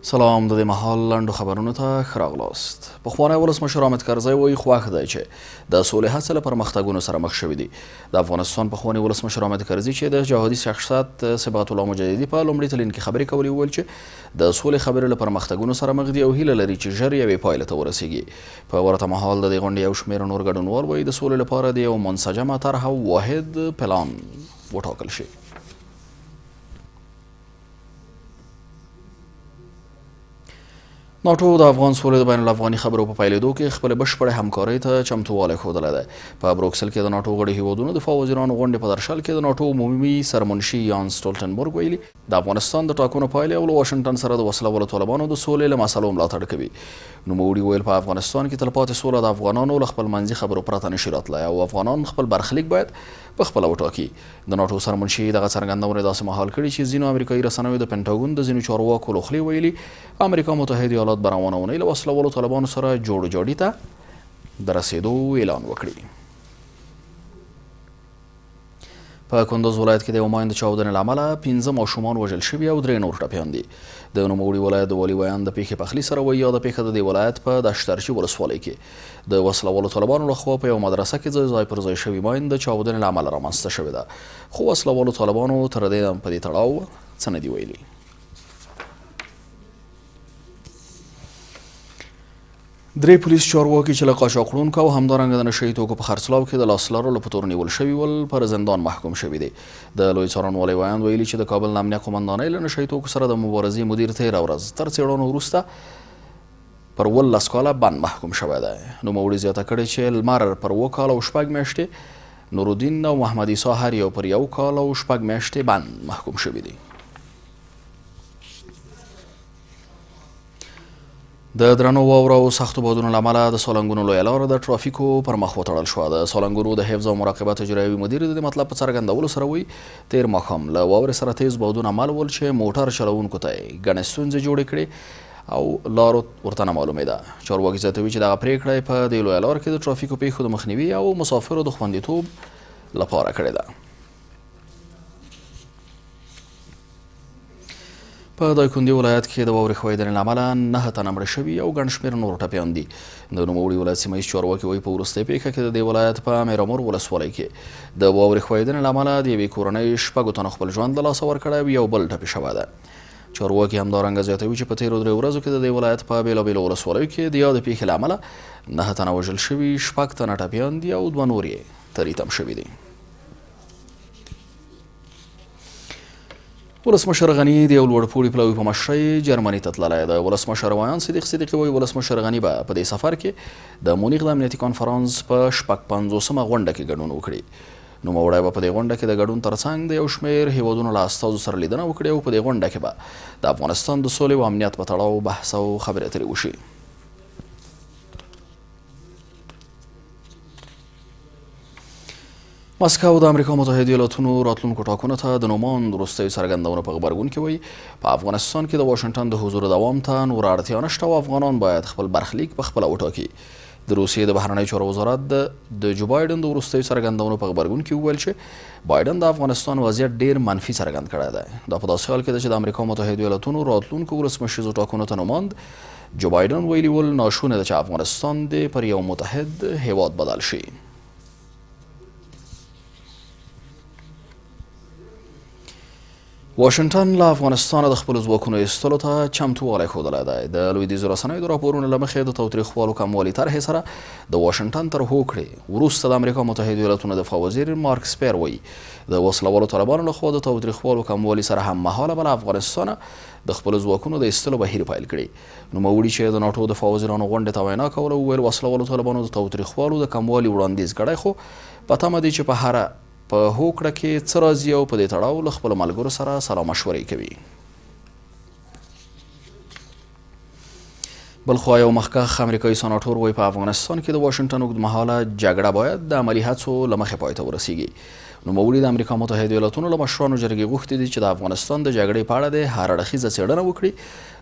سلام، د دې مهال لنډو خبرونو ته ښه راغلاست. پخوانی ولسمشر حامد کرزی وایي خوښ دی چې د سولې هڅې له پرمختګونو سره مخ شوي دي. د افغانستان پخوانی ولسمشر حامد کرزي چې د جهادي شخصیت صبغت الله مجددي په لومړي تلین کې خبرې کولې وویل چې د سولې خبرې له پرمختګونو سره مخ دي او هیله لري چې ژر یوې پایلې ته ورسیږي. په ورته مهال د دې غونډې یو شمېر نور ګډونوال وایي د سولې لپاره د یو منسجمه طرح او واحد پلان وټاکل شي. ناټو د افغان سولې د بین الافغاني خبرو په پیلېدو کې خپلې بشپړې همکارۍ ته چمتووالی ښودلی دی. په بروکسل کې د ناټو غړي هیوادونو دفاع وزیرانو غونډې په درشل کې د ناټو عمومي سرمنشي یان سټولټنبورګ ویلي، د افغانستان د ټاکنو پایلې او له واشنګټن سره د وسله والو طالبانو د سولې له مسلو ملاتړ کوي. نوموړي وویل، په افغانستان کې تلپاتې سوله د افغانانو له خپلمنځي خبرو پرته نشي راتلای او افغانان خپل برخلیک باید په خپله وټاکي. د ناټو سرمنشي دغه څرګندونې داسې مهال کړي چې ځینو امریکایي رسنیو د پنټاګون د ځینو چارواکو له خولې ویلي، امریکا متحد ایالات به روانه اونۍ له وسله والو طالبانو سره جوړ جاړي ته د رسېدو اعلان وکړي. په کندز ولایت کې د یو ماین د چاودنې له امله 5 ماشومان وژل شوي او 3 نور ټپیان دي. د نوموړي ولایت د والي ویاند د پېښې پخلي سره وایي، یاده پېښه د دې ولایت په دشترچي ولسوالۍ کې د وسله والو طالبانو له خوا په یوه مدرسه کې ځای پر ځای شوي ماین د چاودنې له امله رامنځته شوې ده، خو وسله والو طالبانو تر دې دمه په دې تړاو څه نه دي ویلي. درې پولیس چارواکي چې له قاچاق وړونکو او همدارنګه د نشه یي توکو په خرڅلاو کې د لاس لرلو په تور نیول شوي ول، پر زندان محکوم شوي دي. د لوی څارنوالۍ ویاند ویلي چې د کابل د امنیه قومندانۍ له نشه یي توکو سره د مبارزې مدیر تېره ورځ تر څېړنو وروسته پر 17 کاله بند محکوم شوی دی. نوموړي زیاته کړې چې لمر پر 7 کاله او 6 میاشتې، نورالدین او محمد عیسی هر یو پر 1 کال او 6 میاشتې بند محکوم شوي دي. د درنو واورو او سختو بادونو له امله د سالنګونو لویه لاره د ترافیکو پر مخ وتړل شوه. د سالنګونو د حفظ او مراقبت اجرایوي مدیر د دې مطلب په څرګندولو سره وایي، تېر ماښام له واورې سره تیز بادونه مل ول چې موټر چلوونکو ته یې ګڼې ستونزې جوړې کړې او لار ورته نه معلومېده. چارواکي زیاتوي چې دغه پرېکړه یې په دې لویه لار کې د ترافیکو پېښو د مخنیوي او مسافرو د خوندیتوب لپاره کړې ده. په دایکندي ولایت کې د واورې ښویېدنې له امله 9 تنه مړه شوي او ګڼ شمېر نور ټپیان دي. د نوموړي ولایت سیمه ییز چارواکي وایي، په وروستۍ پېښه کې د دې ولایت په میرامور ولسوالۍ کې د واورې ښویېدنې له امله د یوې کورنۍ 6 تنو خپل ژوند له لاسه ورکړی او یو بل ټپي شوی دی. چارواکي همدارنګه زیاتوي چې په تېرو 3 ورځو کې د دې ولایت په بېلابېلو ولسوالیو کې د یادې پېښې له امله 9 تنه وژل شوي، 6 تنه ټپیان دي او 2 نور یې تري تم شوي دي. ولسمشر غني د یو لوړپوړي پلاوي په مشرۍ جرمني ته تللی دی. ولسمشر ویاند صدیق صدیقي وایي، ولسمشر غني به په دې سفر کې د مونیخ د امنیتي کانفرانس په 56مه غونډه کې ګډون وکړي. نوموړی به په دې غونډه کې د ګډون ترڅنګ د یو شمېر هیوادونو له استازو سره لیدنه وکړي او په دې غونډه کې به د افغانستان د سولې او امنیت په تړاو بحث او خبرې اترې وشي. مسکو د امریکا متحده ایالاتونو راتلونکو ټاکنو ته د نوماند وروستیو څرګندونو په غبرګون کې وایي، په افغانستان کې د واشنګټن د حضور دوام ته نوره اړتیا نشته او افغانان باید خپل برخلیک په خپله وټاکي. د روسیې د بهرنیو چارو وزارت د جو بایډن د وروستیو څرګندونو په غبرګون کې وویل چې بایډن د افغانستان وضعیت ډیر منفي څرګند کړی دی. دا په داسې حال کې ده چې د امریکا متحدو ایالاتونو راتلونکو ولسمشریزو ټاکنو ته نوماند جو بایډن ویلي ول، ناشونې ده چې افغانستان دې پر یو متحد هیواد بدل شي. واشنګټن له افغانستانه د خپلو ځواکونو ایستلو ته چمتووالی ښودلی دی. د لویدیځو رسنیو د راپورونو له مخې د تاوتریخوالو کموالي طرحې سره د واشنګټن تر هوکړې وروسته د امریکا متحدو ایالتونو دفاع وزیر مارک سپیر وایي، د وسلهوالو طالبانو لخوا د تاوتریخوالو کموالي سره هممهاله به له افغانستانه د خپلو ځواکونو د ایستلو بهیر پیل کړي. نوموړي چې د ناټو دفاع وزیرانو غونډې ته وینا کوله وویل، وسلهوالو طالبانو د تاوتریخوالو د کموالي وړاندیز کړی، خو په تمه دي چې په هره په هوکړه کې څه راځي او په دې تړاو له خپلو ملګرو سره سلا مشورې کوي. بلخوا یو مخکښ امریکایي سناټور وایي، په افغانستان کې د واشنګټن اوږدمهاله جګړه باید د عملي هڅو له مخې پای ته ورسیږي. نوموړي د امریکا متحدو ایالتونو له مشرانو جرګې غوښتي دي چې د افغانستان د جګړې په اړه دې هر اړخیزه څېړنه وکړي،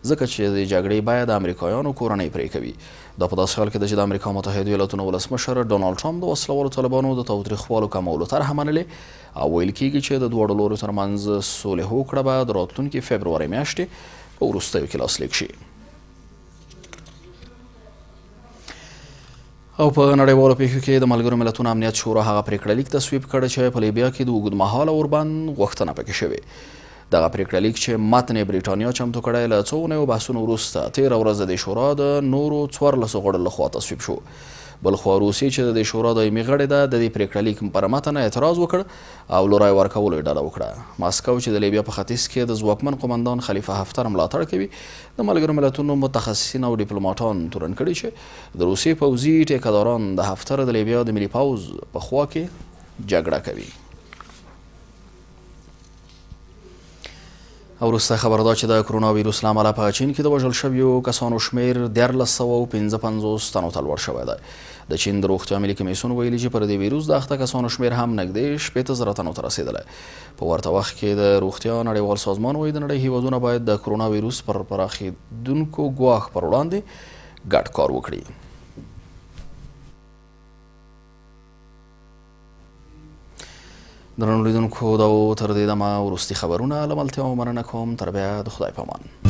ځکه چې د جګړې بیه د امریکایانو کورنۍ پرې کوي. دا په داسې حال کې ده چې د امریکا متحدو ایالتونو ولسمشر ډونالډ ټرمپ د وسلهوالو طالبانو د تاوتریخوالو کمولو طرحه منلې او ویل کیږي چې د دواړو لورو ترمنځ سولې هوکړه به د راتلونکې فبرورۍ میاشتې په وروستیو کې لاسلیک شي. او په نړیوالو پیښو کې د ملګرو ملتونو امنیت شورا هغه پریکړه لیک تصویب کړ چې په لیبیا کې د اوږدمهاله اوربند غوښتنه پکې شوې. دغه پریکړه لیک چې متن یې بریټانیا چمتو کړی، له څو اونیو بحثونو وروسته تېره ورځ د دې شورا د نورو 14 غړو لخوا تصویب شو. بلخوا روسیې چې د دې شورا دایمي غړې ده، د دې پریکړه لیک پر متن اعتراض وکړ او له رای ورکولو یې ډډه وکړه. مسکو چې د لیبیا په ختیځ کې د ځواکمن قومندان خلیفه حفتر ملاتړ کوي، د ملګرو ملتونو متخصصین او ډیپلوماټان تورن کړي چې د روسیې پوځي ټیکهداران د حفتر د لیبیا د ملي پوځ په خوا کې جګړه کوي. او وروستی خبر دا چې د کرونا ویروس له امله په چین کې د وژل شویو کسانو شمېر 1355 تنو ته لوړ شوی دی. د چین د روغتیا ملي کمیسیون ویلي چې پر دې ویروس د اخته کسانو شمېر هم نږدې 60,000 تنو ته رسېدلی. په ورته وخت کې د روغتیا نړیوال سازمان وایي د نړۍ هیوادونه باید د کرونا ویروس پر پراخېدونکو ګواښ پر وړاندې ګډ کار وکړي. درنو لیدونکو، دا و تر دې دمه وروستي خبرونه. له ملتیا مو مننه کوم. تر بیا د خدای په امان.